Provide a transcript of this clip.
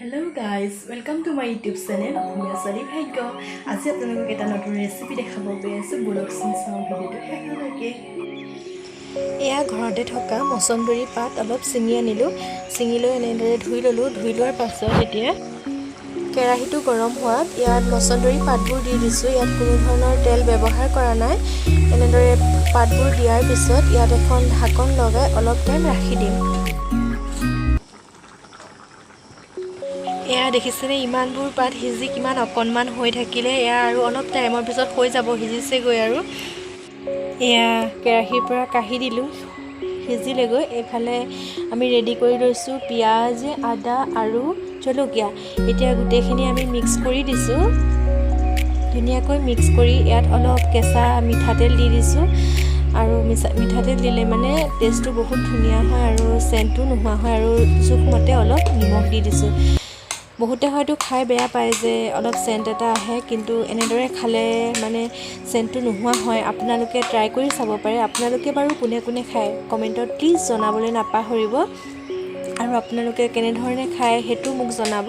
Hello guys, welcome to my YouTube channel অসমীয়া ছোৱালী ভাগ্য। আজি আপোনালোকক এটা নতুন ৰেচিপি দেখাব গৈ আছোঁ। ব'লকচোন চাওঁ ভিডিঅ'টো শেষলৈকে। এয়া ঘৰতে থকা মচন্দৰী পাত অলপ ছিঙি আনিলোঁ। ছিঙি লৈ এনেদৰে ধুই ল'লোঁ। ধুই লোৱাৰ পাছত এতিয়া কেৰাহীটো গৰম হোৱাত ইয়াত মচন্দৰী পাতবোৰ দি দিছোঁ। ইয়াত কোনো ধৰণৰ তেল ব্যৱহাৰ কৰা নাই। এনেদৰে পাতবোৰ দিয়াৰ পিছত ইয়াত এখন ঢাকন লগাই অলপ টাইম ৰাখি দিম। এয়া দেখিছেনে, ইমানবোৰ পাত সিজি কিমান অকণমান হৈ থাকিলে। এয়া আৰু অলপ টাইমৰ পিছত হৈ যাব, সিজিছেগৈ। আৰু এয়া কেৰাহীৰ পৰা কাঢ়ি দিলোঁ, সিজিলেগৈ। এইফালে আমি ৰেডি কৰি লৈছোঁ পিঁয়াজ, আদা আৰু জলকীয়া। এতিয়া গোটেইখিনি আমি মিক্স কৰি দিছোঁ। ধুনীয়াকৈ মিক্স কৰি ইয়াত অলপ কেঁচা মিঠাতেল দি দিছোঁ। আৰু মিঠাতেল দিলে মানে টেষ্টটো বহুত ধুনীয়া হয় আৰু চেণ্টটো নোহোৱা হয়। আৰু জোখমতে অলপ নিমখ দি দিছোঁ। বহুতে হয়তো খাই বেয়া পায় যে অলপ চেণ্ট এটা আহে, কিন্তু এনেদৰে খালে মানে চেণ্টটো নোহোৱা হয়। আপোনালোকে ট্ৰাই কৰি চাব পাৰে। আপোনালোকে বাৰু কোনে কোনে খায়, কমেণ্টত প্লিজ জনাবলৈ নাপাহৰিব। আৰু আপোনালোকে কেনেধৰণে খায়, সেইটো মোক জনাব।